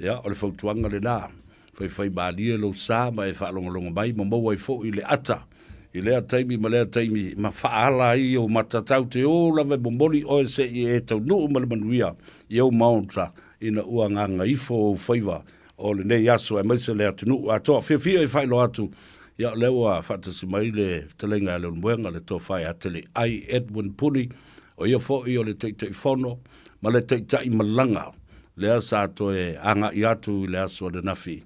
Ia, o le fautuaga lena, faifaimalie lou sa ma e faalogologo mai ma maua ai foi le ata i lea taimi ma lea taimi ma faaala ai ou mata tatou te o lava e momoli oe se i e taunuu ma le manuia i ou maota ina ua gagaifo ou faiva o lenei aso aemaise le atunuu atoa. Fiafia e faailoa atu, ia o lea ua faatasi mai le fetalaiga ia Leulumoega, le Tofa ia Teleai Edwin Puni, o ia foi o le Taitaifono ma le Taitai Malaga lea sa toe agai atu i le aso ananafi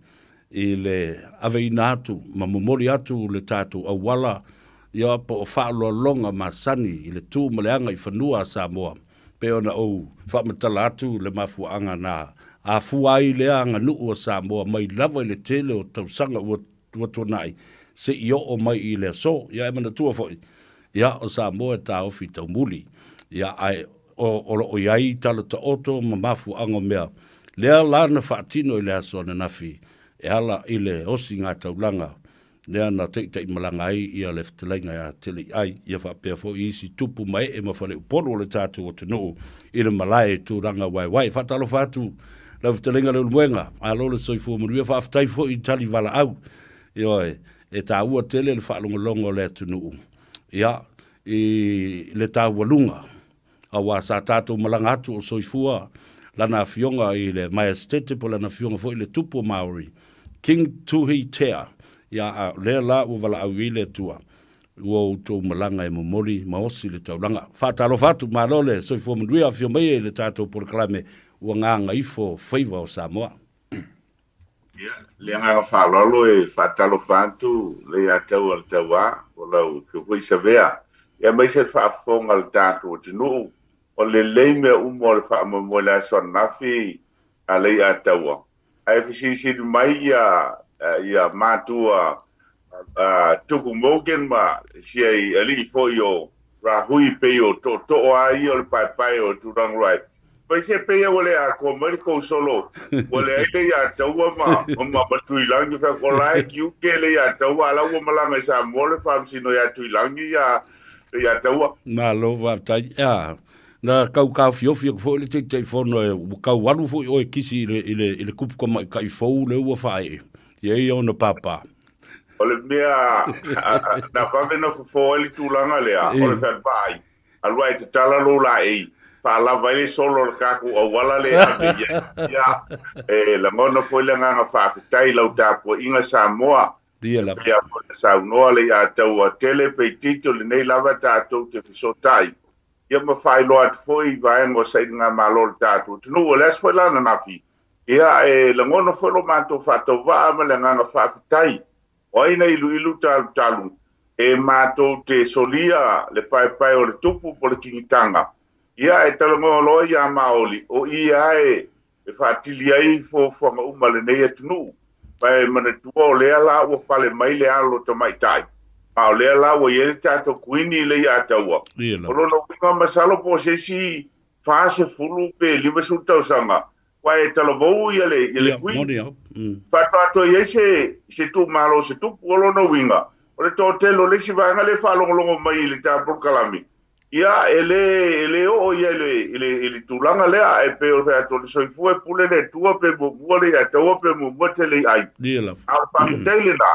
i le aveina atu ma momoli atu le tatou auala ia po o faaaloaloga masani i le tu ma le agaifanua a Samoa pei ona ou faamatala atu le mafuaaga na afua ai lea aganuu a Samoa mai lava i le tele o tausaga ua ua tuanai seia oo mai i le aso. Ia e manatua foi, ia o Samoa e taofi taumuli, ia ae o, o lo o i ai tala taoto ma mafuaaga o mea lea la na faatino i le aso ananafi e ala i le osiga taulaga lea na taitaimalaga ai ia le fetalaiga ia Teleiai, ia faapea foi isi tupu ma ee ma faleupolu o le tatou atunuu i le malae i tulaga waewae. Faatalofa atu lau fetalaiga Leulumoega, malo le soifua manuia, faafetai foi i tali valaau. Ioe, e taua tele le faalogologo a le atunuu, ia, i le taualuga, aua sa tatou malaga atu o soifua lana afioga i le Maiesetete po o lana afioga foi i le Tupu o Maori, King Tuhitea, ia, a o lea la ua valaau i ai le Atua, ua outou malaga e momoli ma osi le taulaga. Faatalofa atu, malo le soifua manuia, afio mai i le tatou polokalame ua gagaifo faiva o Samoa. Ia, le agaga faaaloalo e faatalofa atu le ia tau a le tauā, o lau afio foi Savea, ia aemaise le faafofoga a le tatou atunuu, o lelei mea uma o le faamoemoe i le aso ananafi a le ia taua. Ae fesilisili mai ia ia matua Tuku Morgan ma sia i alii foi o Rahui pei o tootoo a ia o le paepae o Tūrangiroa. Pai se pei ua le atoa mai le kou solo, ua leai le ia taua ma ma ma Tuilangi fai ko la e kiuke le ia taua ala ua malaga i Samoa le faamasino ia Tuilangi ia le ia taua. Malo faafetai. Ea, na kau taofiofi atu foi le Taitaifono e ua tau alu foi oe kisi i le, i le, i le kupu tamaitai fou lea ua faaee. Ia ia ona pāpā. O le mea na vave na fofo ai le tulaga lea, o le fealuai. Alu ae tatala lou laei, faalava ai le solo o le tatou auala lea e ave i ai. Ia, e lagona foi le agaga faafetai i lau tapuaiga Samoa. Ia lava. Pei foi ona saunoa le ia taua tele pe itiiti o lenei lava tatou te fesootai. Ia ma faailoa atu foi i vaega o sailigamalo o le tatou atunuu. O le aso foi la ananafi, ia e lagona foi lo matou faatauvaa ma le agaga faafetai. O ai na iluilu talutalu e matou te solia le paepae o le tupu po o le kingitaga? Ia e talanoa loa ia Maoli, o ia e e faatili ai fuafuaga uma a lenei atunuu. Ma e manatua o lea la ua pale mai le alo tamaitai, a o lea la ua i ai le tatou kuini le ia taua. O lona uiga masalo po o se isi 40 pe 50 tausaga, ua e talavou ia le, ia le kuini. Faatoa toe i ai se, se tuumalo o se tupu. O lona uiga, o le toatele o le isi vaega lea e faalogologo mai i le ta polokalame, Ia, e le, e le oo ia i le, i le, i le tulaga lea, ae pei o le fai atu, o le soifua e pule le Atua pe muamua le ia taua pe muamua tele i ai. Ia lava. A o le faafetai lena,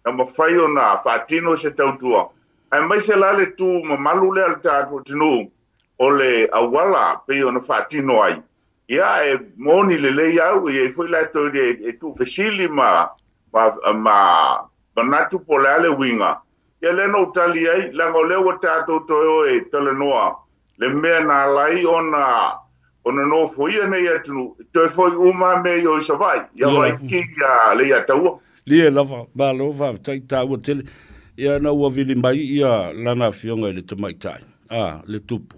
na mafai ona faatino se tautua, aemaise la le tu mamalu lea a le tatou atunuu, o le auala pei ona faatino ai. Ia, e moni lelei au, e i ai foi latou e, e tuufesili ma, ma, ma manatu po o le a le uiga. Ia lea na ou tali ai, leaga o lea ua tatou toe o e talanoa le mea na ala ai ona ona nofoia nei atunuu, e toe foi uma lava mea i o i Savaii, i Havaiki, ia Leiataua. Lie lava, malo faafetai, taua tele. Ia na ua vili mai ia lana afioga i le tamaitai, a, le tupu.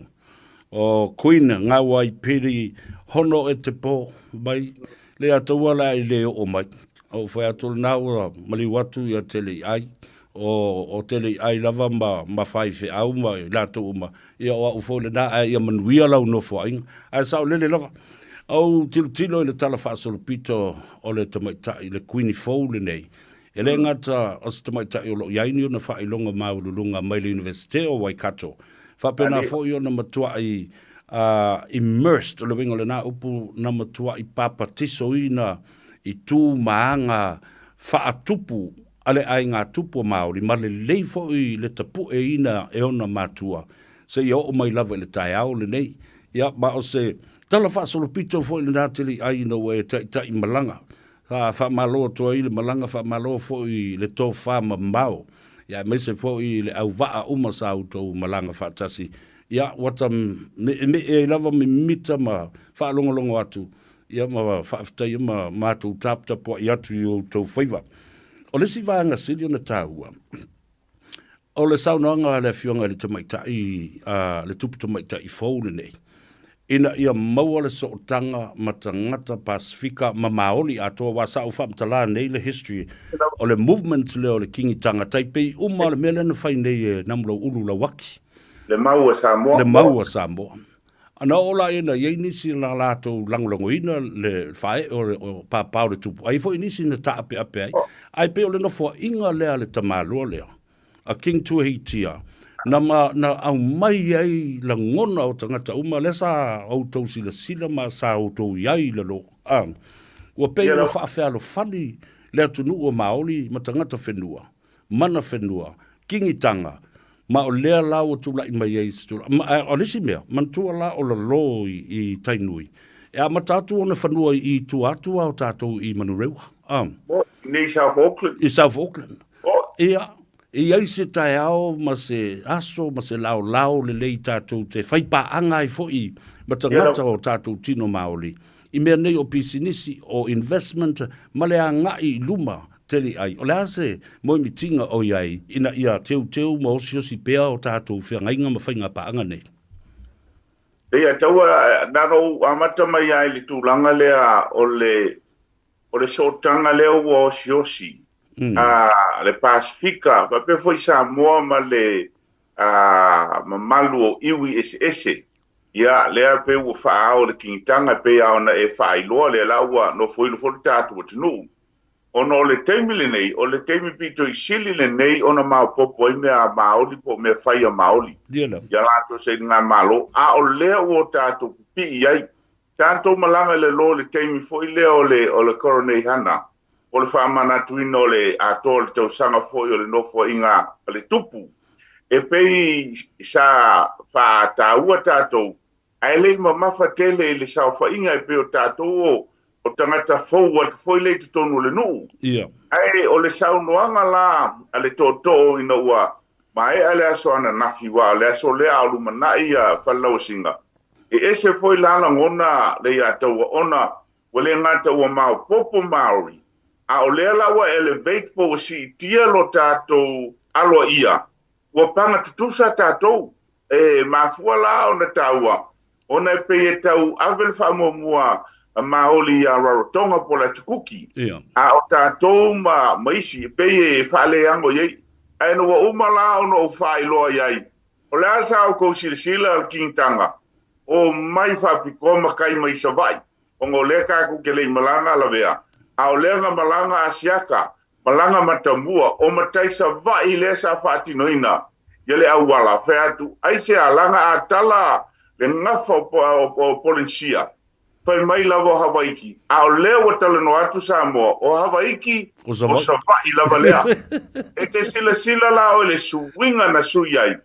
O Queen Ngawai Piri Hono e te po mai Leiataua la i le oo mai. Ou fai atu lena ua maliu atu ia Teleiai, o, o Teleiai lava ma, ma faifeau ma i latou uma, ia o au foi lena, ae ia manuia lau nofoaiga. Ae saolele lava, ou tilotilo i le tala faasolopito o le tamaitai, le Kuini fou lenei, e le gata o se tamaitai o lo o i ai ni ona faailoga maualuluga mai le Iunivesite o Waikato, faapena foi ona matuai. Immersed, o le uiga o lena upu na matua'i papatisoina i tu ma aga faatupu a le aiga tupu o Māori ma lelei foi le tapu'eina e ona matua seia oo mai lava i le taeao lenei. Ia, ma o se tala faasolopito foi lena teli'ai ina ua e taita'i malaga. Sa faamalo atu ai le malaga, faamalo foi i le tofa mamao, ia aemaise foi i le auvaa uma sa outou malaga faatasi. Ia, ua ta meemee ai lava mimita ma faalogologo atu, ia ma faafetaia ma matou taputapuai atu i outou faiva. O le isi vaega sili ona taua, O le saunoaga a le Afioga i le Tamaitai, a le Tupu Tamaitai fou lenei, ina ia maua le sootaga ma tagata Pasefika ma Maoli atoa, aua sa ou faamatala nei le history o le movement lea o le Kingitanga, tai pei uma le mea lea na fai nei e Namulauulu Lauaki. Le mau a Samoa. Le mau a Samoa. Ana oo laia na i ai nisi na latou lagolagoina le faaee o Papa o le Tupu, a i ai foi nisi na taapeape ai. Ae pei o le nofoaiga lea a le tamaloa lea, a King Tuheitia, na, ma, na aumai ai lagona o tagata uma, lea sa outou silasila ma sa outou i ai i lalo. A, ua pei ua faafealofani le atunuu o Maoli ma tagata whenua. mana whenua, kingitanga, ma o lea la ua tulai mai ai se tulaga. Ma, o le isi mea, manatua la o lalo i, i Tainui, e amata atu ona fanua i tua atu a o tatou i Manurewa. Nei South Auckland. I South Auckland. Oh. Ia, e i ai se taeao ma se aso ma se laolao lelei tatou te whaipāanga ai foi ma tagata o tatou tino Māori. I mea nei o pisinisi, o investment, ma le agai i luma tele ai. O le a se moemitiga o i ai ina ia teuteu ma osiosi pea o tatou feagaiga ma faigapaaga nei? Ia, taua, na ona ou amata mai lava i le tulaga lea o le, o le sootaga lea ua osiosi a le Pasefika faapea foi Samoa ma le mamalu o iwi eseese. Ia, lea pei ua faaao le Kingitanga e pei lava ona e faailoa lea la ua nofoilo foi le tatou atunuu. Ona o le taimi lenei, o le taimi pito i sili lenei ona maopoopo ai mea a Maoli po o mea fai a Maoli i a latou sailigamalo, a o lea ua o tatou pipii ai. Tatou malaga i le lo i le taimi foi lea o le, o le Koroneihana, po o le faamanatuina o le atoa o le tausaga foi o le Nofoaiga a le Tupu, e pei sa faataua tatou Ae le i mamafa tele i le saofaiga e pei o tatou o, o tagata fou atu foi lea i totonu o le nuu. Ia. Ae o le saunoaga la a le tootoo ina ua maea le aso ananafi, aua o le aso lea a o lumanai ia Falelauasiga, e ese foi la lagona le ia taua ona ua le gata ua maopoopo Maori, a o lea la ua elevate po ua siitia lo tatou aloaia, ua paga tutusa tatou. E mafua la ona taua, ona e pei e tau ave le faamuamua a Maoli ia Rarotonga po o le Atu Kuki, a o tatou ma, ma isi e pei e faaleago i ai. Ae ina ua uma la ona ou faailoa i ai, o le a sa outou silasila le Kingitanga, omai faapitoa matai mai Savaii, ona o lea tatou te le i malaga lavea, a o lea na malaga Asiata, malaga matamua, o matai Savaii lea sa faatinoina ia le auala, fai atu, aisea, laga a tala le gafa o Polenisia, fai mai lava o Havaiki, a o lea ua talanoa atu Samoa, o Havaiki, o Savaii lava lea. E te silasila la oe i le suiga na sui ai,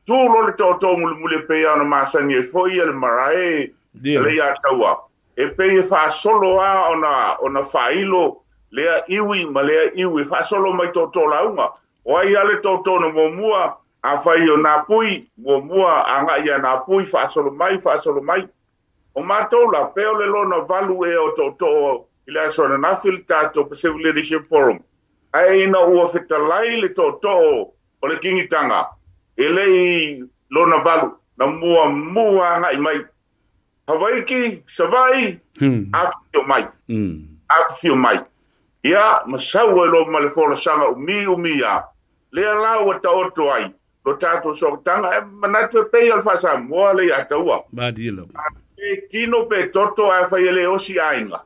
tu loa le tootoo mulimuli e pei lava ona masani ai foi ia le marae Leiataua, E pei e faasolo lava ona, ona faailo lea iwi ma lea iwi, e faasolo mai tootoo lauga. O ai lava le tootoo na muamua, afai o Napui, muamua agai ia Napui, faasolo mai, faasolo mai. O matou la, pei o le lona valu ea o tootoo i le aso ananafi le tatou Pacific Leadership Forum, ae ina ua fetalai le tootoo o le Kingitanga, e le i lona valu, na muamua agai mai. Havaiki, Savaii, afifio mai. Afifio mai. Ia, ma sau ai loa ma le folasaga umi umi lava. Lea la ua taoto ai lo tatou sootaga, e manatu e pei o le faa-Samoa le ia taua. Malie lava. Pe tino pe toto ae fai e le osi aiga,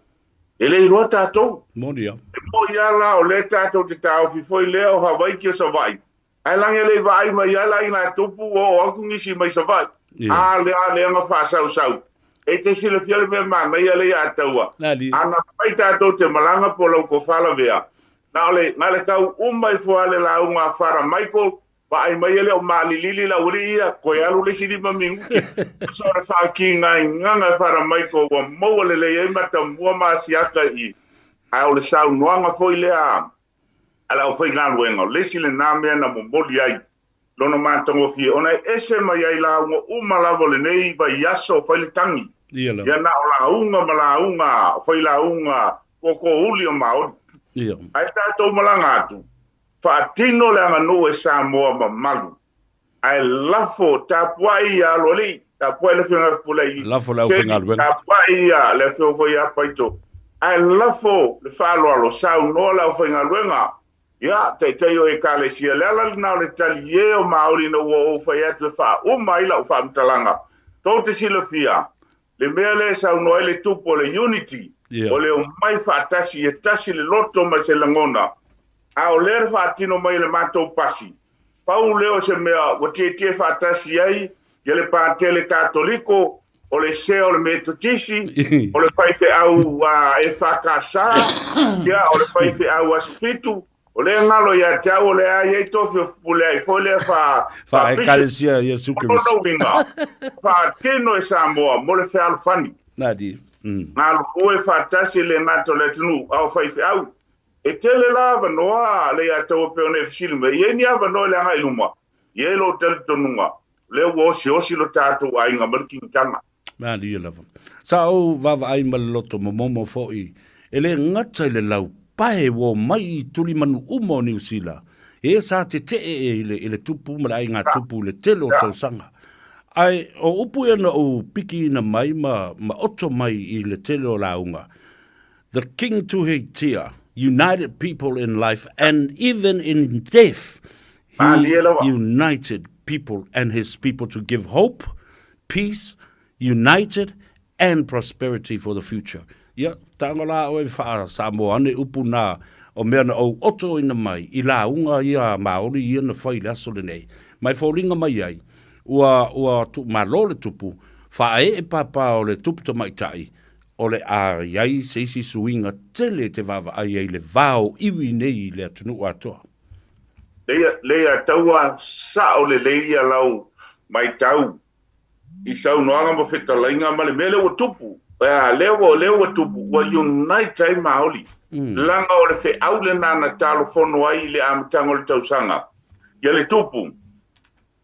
e le iloa tatou. Moni lava. E moni lava la o lea tatou te taofi foi lea o Havaiki o Savaii, Ae lagi e le i vaai mai ai la i nā tupu ua oo atu nisi mai Savaii. A lea lea na faasausau. E te silafia le mea manaia lea ia taua. Ana fai tatou te malaga po lau tofa lavea. Na o le, na le tau uma ifo lava le lauga a Fara Michael, vaai mai e le o maalilili le aualii ia, toe alu le isi 5 minute. So o le faatigainaga e Fara Michael ua maua lelei ai matamua ma asiata i. Ae o le saunoaga foi lea a le aufaigaluega, o le isi lena mea na momoli ai lona matagofie, ona e ese mai ai lauga uma lava o lenei vaiaso o fai le tagi. Ia lava. Ia na o lauga ma lauga, o fai lauga tootoouli o Maori. Ia. Ae tatou malaga atu, faatino le aganuu e Samoa mamalu. Ae lafo, tapuai ia Aloalii, tapuai le Afioga ia Fepuleai, Lafo le aufaigaluega. Tapuai ia le Afioga foi ia Paito. Ae lafo le faaaloalo, saunoa le aufaigaluega. Ia, taitai o Ekalesia, le ala lena o le talie o Maori ina ua ou fai atu e faauma ai lau faamatalaga. Tou te silafia, le mea lea e saunoa ai le Tupu o le unity, o le omai faatasi, e tasi le loto ma se lagona. A o lea le faatino mai e le matou pasi, pau lea o se mea ua tietie faatasi ai ia le Patele Katoliko, o le sea o le Metotisi, o le faifeau EFKS, ia, o le faifeau Aso Fitu, o lea galo ia te au, o lea i ai tofi o Fepuleai foi lea fa Faekalesia Iesu Keriso. O lona uiga, faatino e Samoa mo le fealofani. Nadi. Galulue faatasi e le gata o le atunuu, a o faifeau. E tele la avanoa le ia taua pei ona e fesili mai, e i ai ni avanoa i le agai i luma? E i ai lou talitonuga, o lea ua osiosi lo tatou aiga ma le kinitaga. Malie lava. Sa ou vaavaai ma le loto momomo foi, e le gata i le laupae ua omai i tulimanu uma o Niu Sila, e sa tetee i le, i le tupu ma le aiga tupu i le tele o tausaga. Ae o upu ia na ou pikiina mai ma, ma oto mai i le tele o lauga, The King Tuheitia united people in life and even in death he united people and his people to give hope, peace, united and prosperity for the future. Ia, tago la oe faa-Samoa ane upu na o mea na ou otoina mai i lauga ia a Maori ia na fai i le aso lenei. Mai foliga mai ai, ua, ua tuumalo le tupu, faaee pāpā o le tupu tamaitai, O le a i ai se isi suiga tele e te vaavaai ai i le va o iwi nei i le atunuu atoa. Leia, leia taua sao lelei ia lau maitau i saunoaga ma fetalaiga ma le mea lea ua tupu. Ea, lea ua, lea ua tupu, ua unite ai Maoli. Leaga o le feau lena na talofono ai i le amataga o le tausaga. Ia le tupu.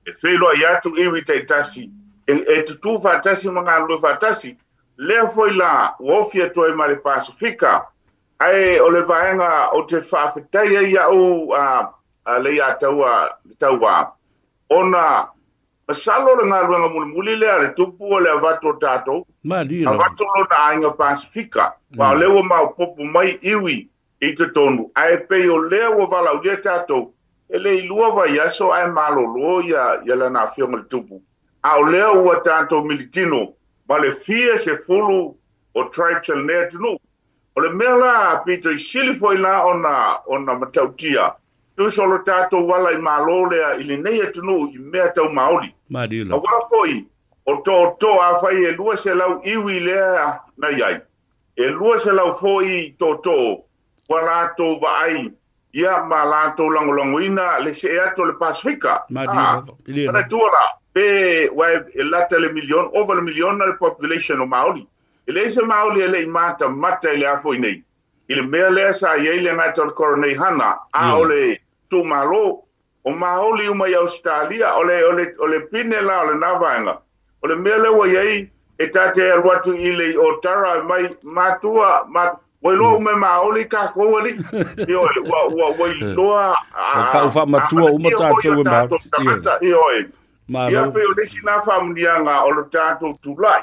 E feiloai atu iwi taitasi, e tutū faatasi ma galulue faatasi, lea foi la ua ofi atu ai ma le Pasefika. Ae o le vaega ou te faafetai ai iaʻu a Leiataua le Tauā, ona masalo o le galuega mulimuli lea a le Tupu o le avatu o tatou, avatu lona aiga Pasefika, aua o lea ua maopoopo mai iwi i totonu, ae pei o lea ua valaaulia tatou, e le i 2 vaiaso ae malolo ia ia lana afioga i le Tupu, a o lea ua tatou militino ma le fia sefulu o tribes a lenei atunuu. O le mea la pito i sili foi la ona ona matautia, tusa o lo tatou ala i malo lea i lenei atunuu i mea tau maoli. Aua foi o tootoo afai e 200 iwi lea na i ai, E 200 foi tootoo ua latou vaai ia ma latou lagolagoina le see atu o le Pasefika. A, manatua la, pe ua e lata le miliona, ova le miliona le population o Maori. E leai se Maori e le i matamata i le a foi nei, i le mea lea sa i ai le gata o le Koroneihana, a o le Tuumalo, O Maoli uma i Ausetalia, o le, o le, o le pine la o lena vaega, o le mea lea ua i ai, e ta te alu atu i le i Otara e mai, matua, ma, ua iloa uma e Maoli takou alii. Ioe, ua, ua, ua iloa, a, O kau faamatua uma tatou e Maoli. Tagata, ioe. Ia pei o le isi na faamuniaga o lo tatou tulai.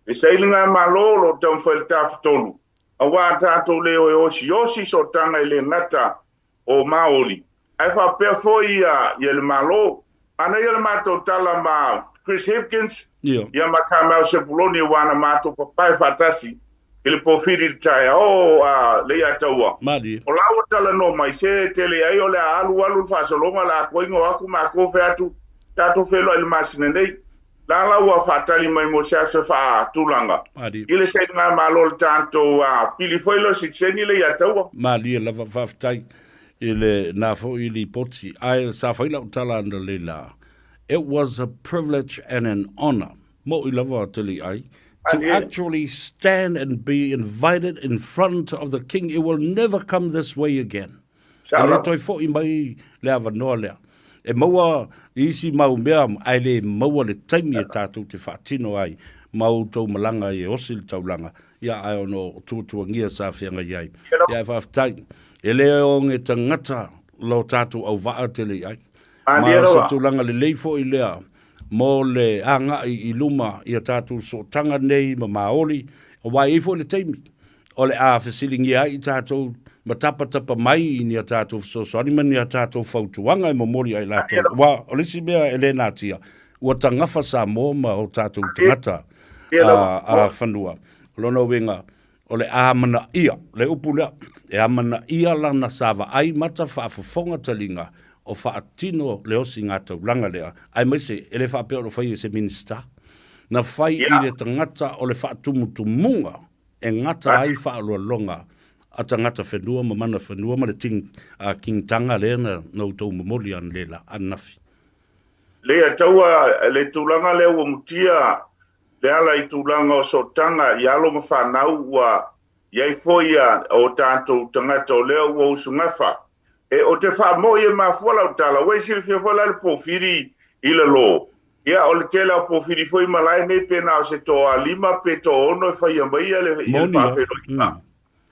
E sailiga Malo o lo o taumafai le Tafatolu, aua tatou le o e osiosi sootaga e le gata o Maoli, ae faapea foi ia le Malo. Manaia le matou tala ma Chris Hipkins ia ma Kamau Sepuloni aua na matou papae faatasi i le pofili i le taeao a Leiataua. O la ua talanoa mai se tele ai o le a alu alu le faasologa o le a koigo aku matou fai atu tatou feiloai i le masina nei. La la ua faatali mai mo se aso e faatulaga i le sailigamalo o le tatou pili foi lea o le sitiseni lea ia Taua. Malie lava, faafetai i lena foi lipoti. Ae sa fai lau tala analeila, it was a privilege and an honour, moʻi lava Teliai, to actually stand and be invited in front of the King, it will never come this way again. E le toe foi mai le avanoa lea. E maua isi mau mea ae le maua le taimi e tatou te faatino ai ma outou malaga ai e osi le taulaga, ia ae ona o tuatuagia sa feagai ai. Ia ae faafetai, e le oge tagata lo tatou auvaa tele i ai. Ma o se tulaga lelei foi lea mo le agai i luma i a tatou sootaga nei ma Maori, aua e i ai foi le taimi o le a fesiligia ai i tatou ma tapatapa mai i ni a tatou fesoasoani ma ni a tatou fautuaga e momoli ai latou. Aua o le isi mea e le natia, ua tagafa Samoa ma o tatou tagata a fanua. O lona uiga, o le amanaia, le upu lea, e amanaia lana sa vaai mata faafofoga taliga o faatino le osiga taulaga lea, aemaise e le faapea o lo o faia e se Minisita. Na fai i le tagata o le faatumutumuga e gata ai faaaloaloga a tagata whenua ma mana whenua ma le ting, a kingtanga lea na, na outou momoli analeila, ananafi. Lea taua le tulaga lea ua mutia le ala i tulaga o sootaga i alo ma fanau ua i ai foi ia o tatou tagata o lea ua usugafa. E o te faamoi e mafua lau tala, ua e silafia foi la le pofiri i lalo. Ia, o le tele o pofiri foi malae nei pe na o se toalima pe toaono e faia mai ia le, ia le faafeiloaiga.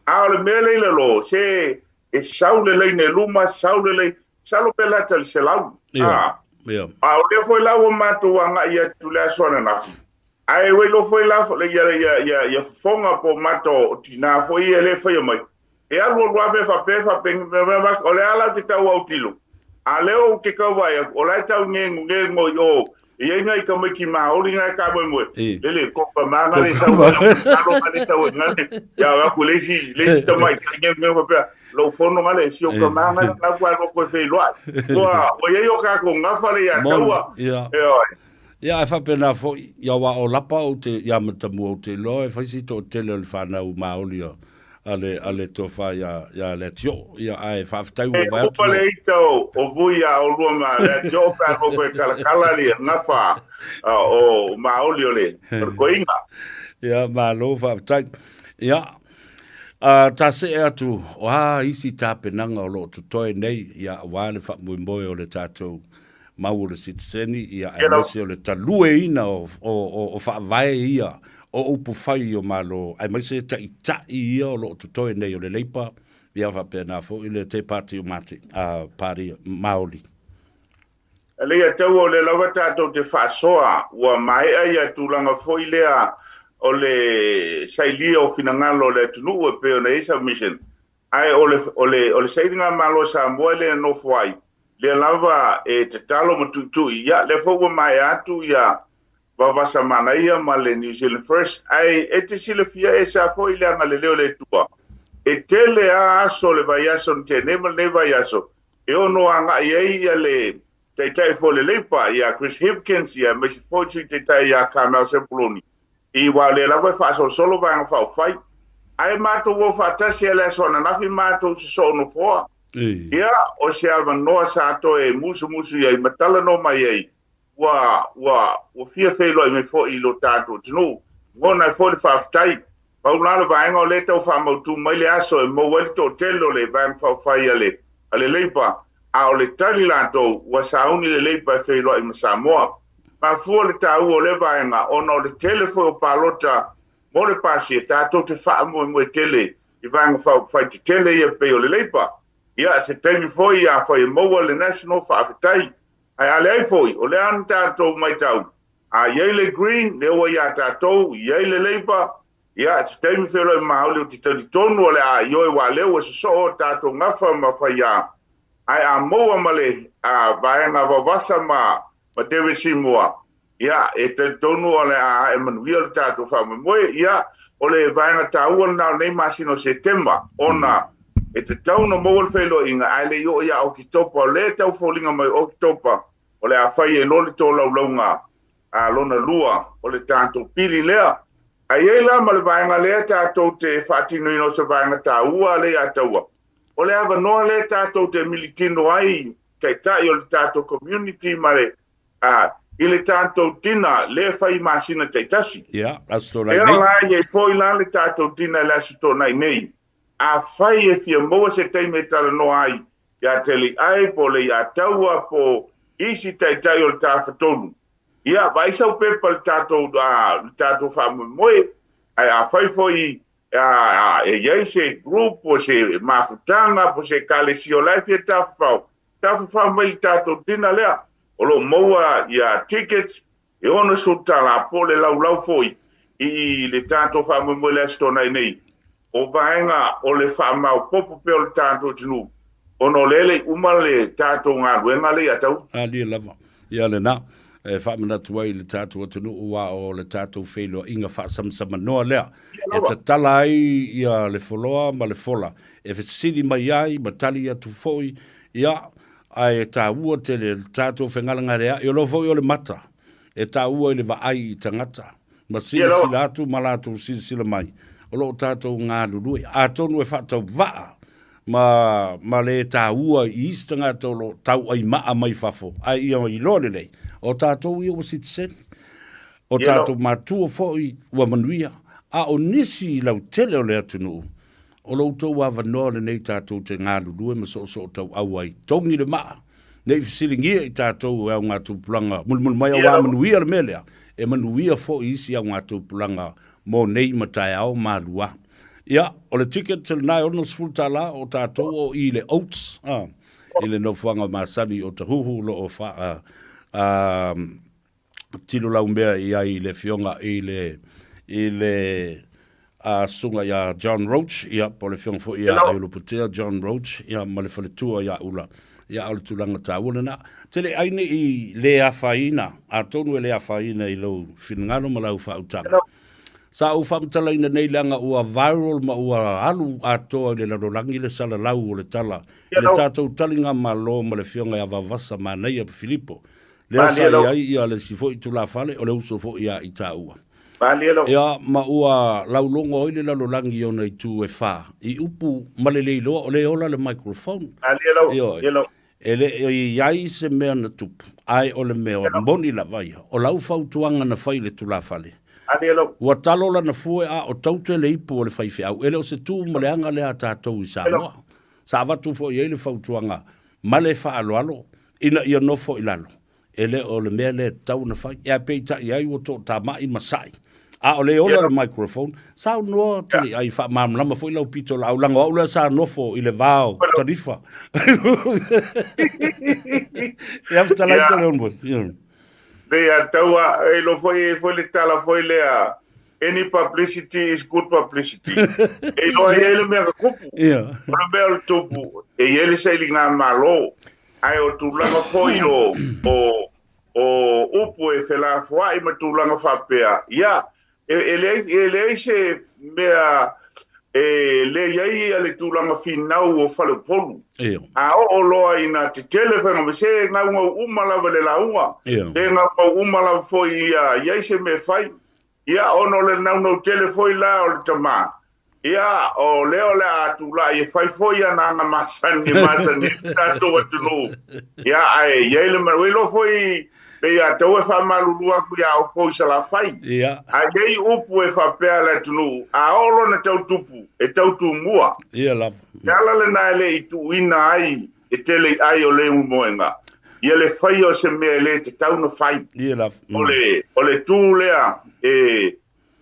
A o le mea lea i lalo, se e sau le laina i luma, sau le laina, masalo pe lata i le 100. A, a o lea foi la ua matou agai atu i le aso ananafi, ae ua iloa foi la ia, ia, ia, ia fofoga po o mata o tinā foi ia lea e faia mai. E alu alu lava mea faapea, faapea, mea, mea, mea, o le a la ou te tau autilo. A lea ou te tau vaai atu, o la e tau ngengongego i o, e i ai nai tamaiti Māori na e tāmoemoe. Lele, koka mā ngale sau, alo ngale sau e ngale. Ia o aku le isi, le isi tamaitai ngengongego faapea, lou fono ngale, si o ka mā ngale, ngā kua aloa koe feiloai. Ua, ua i ai o kākou gafa le ia taua. E oi. Ia, ae faapena foi, ia wā o lapa ou te, ia Matamua ou te iloa e fai si toatele o le whānau Māori o, a le, a le tofa ia, ia Leatioo. Ia, ae faafetai ua vae atu. E le ita o, o vui a olua ma Leatioo pe a koe kalakala le gafa o Māori o le, o le koiga. Ia, malo faafetai. Ia, a ta see atu, o a isi tapenaga o lo o totoe nei, ia, aua le faamoemoe o le tatou mau o le sitiseni, ia, aemaise o le talueina o, o, o, o faavae ia o upu fai o Malo, aemaise taitai ia o lo o totoe nei o le Leipa, ia faapena foi le Te Pati o Mate, a Pari Maoli. Lea taua o lea lava tatou te faasoa, ua maea ia tulaga foi lea o le sailia o finagalo o le atunuu e pei ona i ai submission. Ae o le, o le, o le sailigamalo a Samoa e le nofo ai, lea lava e tatalo ma tuitui, ia, lea foi ua maea atu ia Vavasa Manaia ma le New Zealand First, ae e te silafia e sa foi le agalelei o le Atua. E tele a aso o le vaiaso na tea nei ma lenei vaiaso e ono agai ai ia le Taitai foi o le Leipa ia Chris Hipkins ia aemaise foi le Sui Taitai ia Carmel Sepuloni I wā lea lava e faasolosolo Vaega Faaupufai. Ae matou o faatasi a le aso ananafi matou sosoo nofoa. Ia, o se avanoa sa toe musumusu i ai ma talanoa mai ai, ua, ua, ua fia feiloai mai foi i lo tatou atunuu. Lagona ai foi le faafetai. Pau la le vaega o lea e tau faamautu mai le aso e maua ai le toatele o le Vaega Faaupufai a le, a le Labour, a o le tali latou, ua sauni le Labour e feiloai ma Samoa. Mafua le taua o lea vaega ona o le tele foi o palota mo le pasi e tatou te faamoemoe tele i vaega faaupufai tetele ia pei o le Labour. Ia, se taimi foi afai e maua le National, faafetai. Ae a leai foi, o lea na tatou maitau, a i ai le Green, lea ua ia tatou, i ai le Labour, ia, se taimi feiloai maoli ou te talitonu o le a ioe aua lea ua sosoo o tatou gafa ma faiā. Ae a maua ma le vaega vavasa ma ma David Seymour, ia, e talitonu o le a ae manuia le tatou faamoemoe. Ia, o le vaega taua lena o lenei masina o Setema, ona e tatau ona maua le feiloaiga, ae le i oo ia Oketopa, o lea e tau foliga mai o Oketopa, o le a fai ai loa le tolaulauga lona lua o le tatou pili lea. Ae i ai la ma le vaega lea tatou te faatinoina o se vaega taua lea ia taua, o le avanoa lea tatou te militino ai taitai o le tatou community ma le i le tatou dinner lea e fai i masina taitasi. Ia, Aso Toonai nei. Lea la e i ai foi la le tatou dinner i le Aso Toonai nei. Afai e fia maua se taimi e talanoa ai ia Teleiai po o Leiataua po o isi taitai o le Tafatolu, ia vaai sau pepa i le tatou, le tatou faamoemoe. Ae afai foi e i ai se group po o se mafutaga po o se ekalesia o la e fia tafafao, tafafao mai i le tatou dinner lea. O lo o maua ia tickets e $60 po o le laulau foi i le tatou faamoemoe i le Aso Toonai nei. O vaega o le faamaopoopo pea o le tatou atunuu ona o lea e le i uma le tatou galuega lea ia Taua. Alia lava. Ia lena, e faamanatu ai i le tatou atunuu aua o le tatou feiloaiga faasamasamanoa lea e tatala ai ia le foloa ma le fola e fesili mai ai ma tali atu foi, ia, ae taua tele le tatou fegalegalea'i, o lea foi o le mata e taua i le vaai i tagata ma silasila atu ma latou silasila mai, o lo o tatou galulue. Atonu e faatauvaa ma, ma le taua i isi tagata o lo o tauaimaa mai fafo, ae ia iloa lelei, o tatou ia ua sitiseni, o tatou matua foi ua manuia, a o nisi lautele o le atunuu, O lo outou avanoa lenei tatou te galulue ma soosootauau ai. Togi le maa, ne i fesiligia i tatou e augatupulaga mulimuli mai aua manuia le mea lea, e manuia foi isi augatupulaga mo nei ma taeao ma lua. Ia, o le ticket lena e $60, o tatou o i le Oats, i le nofoaga masani o Tahuhu o lo o faa, tilo laumea i ai i le afioga i le i le a susuga ia John Roach, ia, po o le afioga foi ia Aiolupotea John Roach, ia, ma le faletua ia Ula. Ia, o le tulaga taua lena. Tele ai ne i le afaina, atonu e le afaina i lou finagalo ma lau faautaga. Sa ou faamatalaina nei leaga ua viral ma ua alu atoa i le lalolagi le salalau o le tala i le tatou taligamalo ma le afioga ia Vaovasa Manaia Filipo Lea sa i ai ia le isi foi tulafale, o le uso foi ia Itaua. Ia, ma ua laulogo ai le lalolagi i ona itu e fa, i upu ma le le iloa o lea e ola le microphone. Ioe. E le i ai se mea na tupu, ae o le mea moni lava ia, o lau fautuaga na fai i le tulafale, ua talo lana fue a o taute le ipu o le faifeau, e le o se tu ma le aga lea a tatou i Samoa. Sa avatu foi i ai le fautuaga ma le faaaloalo ina ia nofo i lalo, e le o le mea lea e tatau ona fai. Ae peitai ai ua toatamai ma sa'i, a o lea e ola le microphone, saunoa tele ai faamalamalama foi lau pitolaau, leaga o au lea sa nofo i le va o Tanifa. Ia fetalai tele ona foi. Nei a taua, e iloa foi e i ai foi le tala foi lea, any publicity is good publicity. E iloa e i ai le mea na tupu. O le mea o le tupu, e i ai le sailigamalo, ae o tulaga foi o, o, o upu e felafoai ma tulaga faapea, ia, e, e leai, e leai se mea e le i ai le tulaga finau o Faleupolu. A oo loa ina tetele faiga mea, se gaugau uma lava i le lauga, se gaugau uma lava foi ia i ai se mea e fai. Ia, ona o le naunau tele foi la o le tama, ia, o lea o le a tulai e fai foi ana aga masani e masani ai le tatou atunuu. Ia, ae i ai le mea, ua iloa foi pei a tau e faamalulu aku iā outou i Salafai. Ia. A i ai upu e faapea a le atunuu, a oo lona tau tupu, e tau tumua. Ia lava. O le ala lena e le i tuuina ai e tele i ai o Leumoega, ia le faia o se mea e le tatau ona fai. Ia lava. O le, o le tū lea e,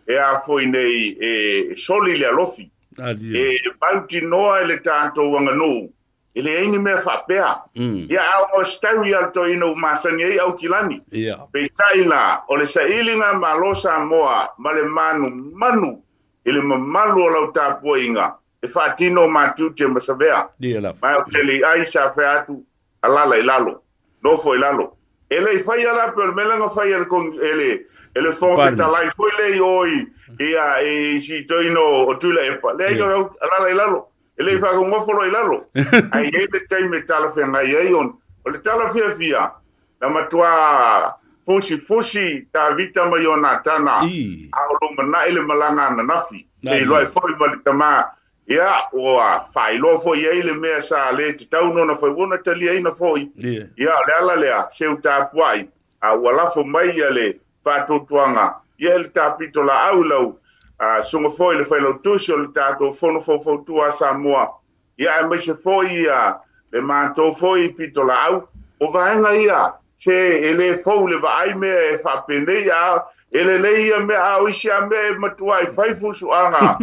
e a foi nei, e soli le alofi. Alia. E mautinoa e le tatou aganuu, e leai ni mea faapea. Ia, a o story a le toeaina ua masani ai Aukilani. Ia. Peitai la, o le sailiga Malo Samoa ma le manumanu i le mamalu o lau tapuaiga, e faatino ma tiute ma savea. Ia lava. Ma o te le ai sa fai atu, alala i lalo, nofo i lalo. E le i faia la pe o le mea lea na faia e le e le e le Fofoga Fetalai foi lea i o i ia i si toeaina o Tuilaepa, leai na alala i lalo. E le i faagogofo loa i lalo. Ae i ai le taimi e talafeagai ai ona. O le tala fiafia, na matua. Fusifusi Tavita ma Ionatana, a o lumanai le malaga ananafi. Feiloai foi ma le tama, ia, ua faailoa foi i ai le mea sa le tatau ona fai, ua ona taliaina foi. Ia, o le ala lea, seu tapuai, a ua lafo mai ia le faatuatuaga, ia i le tapitolaau i lau susuga foi i le Failautusi o le tatou Fono Faufautua a Samoa, Ia aemaise foi ia le matou foi pitolaau, o vaega ia, se e le fou i le vaai mea e faapenei, a e lelei ia mea, a o isi lava mea e matuai fai fusuaga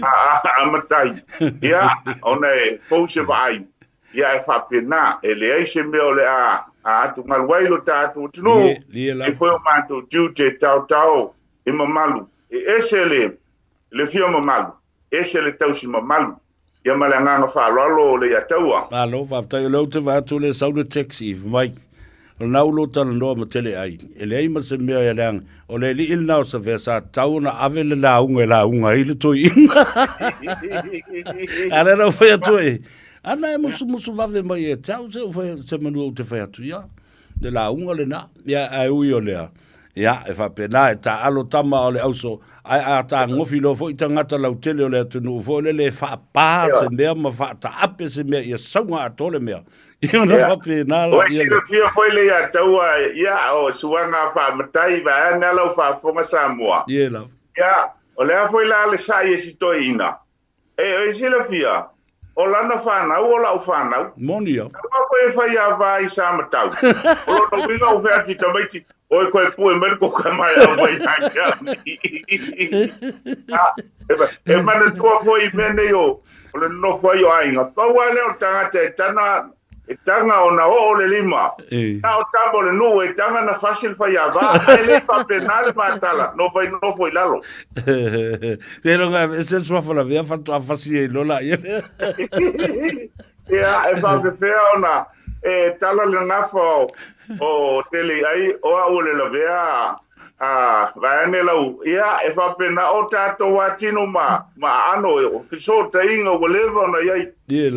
a matai, ia, ona e fou se vaai, ia ae faapena, e leai se mea o le a atugalu ai lo tatou atunuu, e foi o matou tiute e taotao i mamalu, e ese le fia mamalu, ese le tausi mamalu. Ia ma le agaga faaaloalo o Leiataua. Malo faafetai o lea ou te vaai atu o lea e sau le taxi mai. O lena ua lou talanoa ma tele ai. E leai ma se mea e leaga. O le alii lena o Savea sa tatau ona ave le lauga e lauga ai le toeaina. A lea na ou fai atu ai, ana e musumusu vave mai e te au se, se manu ou te fai atu, ia. Le lauga lena, ia, ae ui o lea, ia, e faapena, e taaalo tama o le auso, ae a tagofi loa foi tagata lautele o le atunuu foi lele e faapa se mea ma faataape se mea ia sauga atoa le mea. Ia ona faapena la. Ua silafia foi le ia taua, ia, o suaga faamatai, vaeane lau faafofoga Samoa. Ia lava. Ia, o le a foi la le sai e si toeaina, E silafia, o lana fanau o lau fanau. Moni ia. Aua foi e fai a va i Samatau. O lona uiga o fea atu i tamaiti, oi koe pue mai le koko e mai au mai ia te au. E manatua foi i mea nei o le nonofo ai o aiga. Pau lava lea o le tagata e tana E taga ona oo le lima. Na o tama o le nuu e taga na fasi le faiava, ae le faapena le matala, no fai nofo i lalo. Seiloga e ese le suafa lavea faatoa fasi ai loa laia lea. Ia, e faapefea ona e tala le gafa o Teleiai o au o le lavea a vaeane lau, ia, e faapena o tatou atino ma aano, o fesootaiga ua leva ona i ai.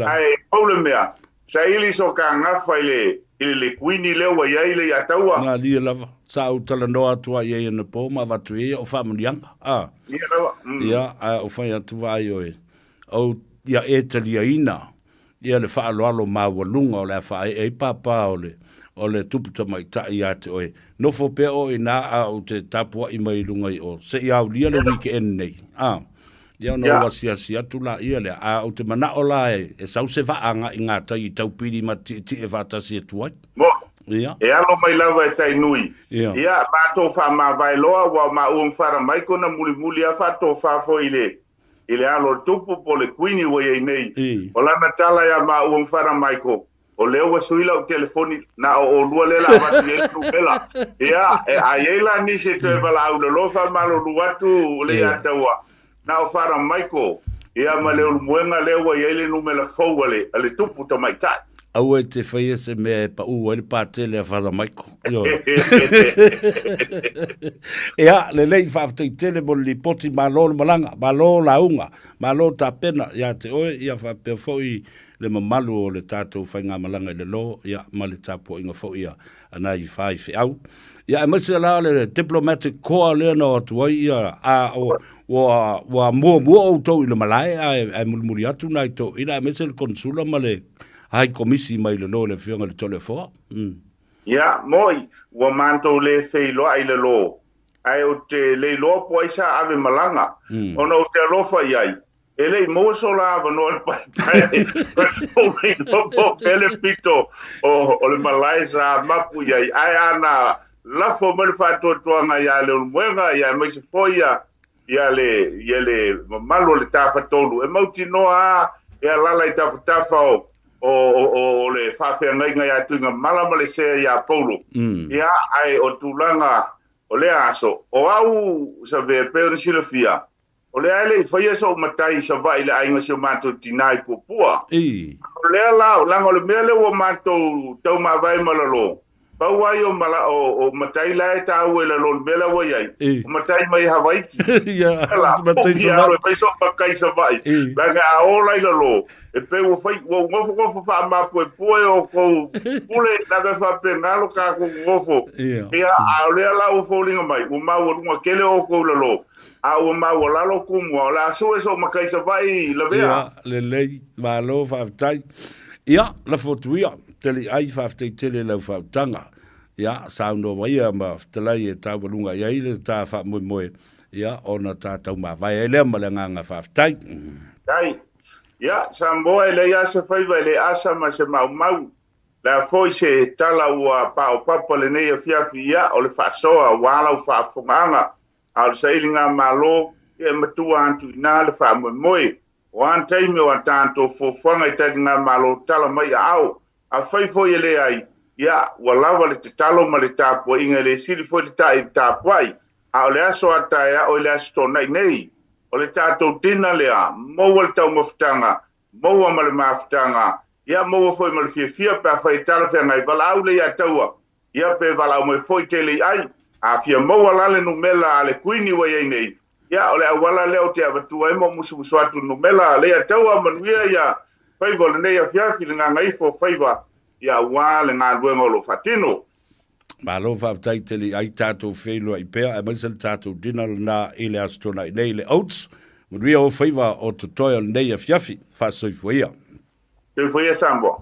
Ae pau le mea, saili so ka gafa i le i le kuini lea ua i ai le Iataua. Malie lava, sa ou talanoa atu ai i ai anapo ma avatu i ai au faamanuiaga. A. Ia lava. Ia, ae ou fai atu vaai oe, ou, ia e taliaina ia le faaaloalo maualuga o le a faaee ai pāpā o le, o le tupu tamaitai ia te oe. Nofo pea oe i ina a ou te tapuai mai i luga i o, se i aulia le weekend nei. A. Ia ona ou asiasi atu laia lea, a ou te manao la e sau se vaa agai i gatai i Taupiri ma tietie faatasi atu ai. Mo. Ia. E alo mai lava e tai nui. Ia. Ia, matou faamavae loa, ua o maua ma Fara Maiko na mulimuli lava faatofa foi i le, i le alo o le tupu po o le kuini ua i ai nei. O lana tala ia maua ma Fara Maiko, o lea ua sui lau telefoni, na o olua lea la avatu i ai le numera. Ia, e, a i ai la nisi e toe valaau loloa faamalulu atu le ia taua, na o Fara Maiko, ia ma Leulumoega lea ua i ai le numera fou a le, a le tupu tamaitai. Aua e te faia se mea e paʻu ai le patele a Father Michael. Ioe. Ia, lelei, faafetai tele mo le lipoti, malo le malaga, malo lauga, malo tapena ia te oe, ia faapea foi le mamalu o le tatou faigamalaga i le lo, ia, ma le tapuaiga foi a nai faifeau. Ia, aemaise la le diplomatic corps lea na o atu ai, ia, a, o, ua, ua muamua outou i le malae, ae, ae mulimuli atu nai toeaiina, aemaise le Konsula ma le High Komisi mai le lo le Afioga i le Toleafoa. Ia, moi, ua matou le feiloai i le lo, ae ou te le iloa po o ai sa ave malaga, ona ou te alofa i ai, e le i maua so la avanoa i le paepae, ou le iloa po o fea le pito o le malae sa mapu i ai, ae a na lafo mai le faatuatuaga ia Leulumoega, ia aemaise foi ia ia le, ia le mamalu o le Tafatolu, e mautinoa lava e alaala i tafatafa o, o, o, o le faafeagaiga ia Tuigamala ma le sea ia Paulo. Ia, ae o tulaga o lea aso, o au Savea e pei ona silafia, o lea e le i faia sou matai i Savaii i le aiga o si o matou tinā i Puapua. O lea la, leaga o le mea lea ua matou taumavae ma lalo, Pau lava ia o mala, o, o matai la e taua i lalo o le mea la ua i ai, o matai mai Havaiki. Ia, la, matai Savaii. Ia, e fai so matai Savaii. Leaga a o la i lalo, e pei ua fai, ua nofonofo faamapuepue outou pule, leaga e faapena lo tatou nonofo. Ia, a o lea la ua foliga mai, ua maualuga tele outou i lalo, a ua maualalo Tumua, o le a sue sou matai Savaii lavea. Ia, lelei, malo faafetai. Ia, lafo atu ia. Tele ai, faafetai tele i lau faautaga. Ia, saunoa mai ia ma fetalai e taualuga i ai le ta faamoemoe, ia, ona ta taumavae ai lea ma le agaga faafetai. Faafetai. Ia, Samoa e leai lava se faiva e le asa ma se maumau. Le a foi se tala ua paopapa lenei afiafi, ia, o le faasoa aua lau faafofogaaga, a o le sailigamalo, ia e matua atu i ina le faamoemoe. O a taimi o a tatou fuafuaga i taligamalo tala mai aao. Afai foi e leai, ia, ua lava le tatalo ma le tapuaiga e le sili foi le ta'i i le tapuai. A o le aso a taeao i le Aso Toonai nei, o le tatou dinner lea, maua le taumafataga, maua ma le mafutaga, ia, maua foi ma le fiafia pe afai e talafeagai, valaau lea ia Taua, ia pe valaau mai foi tele i ai. A fia maua la le numela a le Kuini ua i ai nei, ia o le auala lea ou te avatua ai ma ou musumusu atu i le numela lea taua manuia ia faiva o lenei afiafi le gagaifo faiva ia aua le galuega o lo o faatino. Malo faafetai tele ai tatou feiloai pea aemaise le tatou dinner lena i le Aso Toonai nei le Oats. Manuia o faiva o totoe o lenei afiafi. Faasoifua ia. Soifua ia Samoa.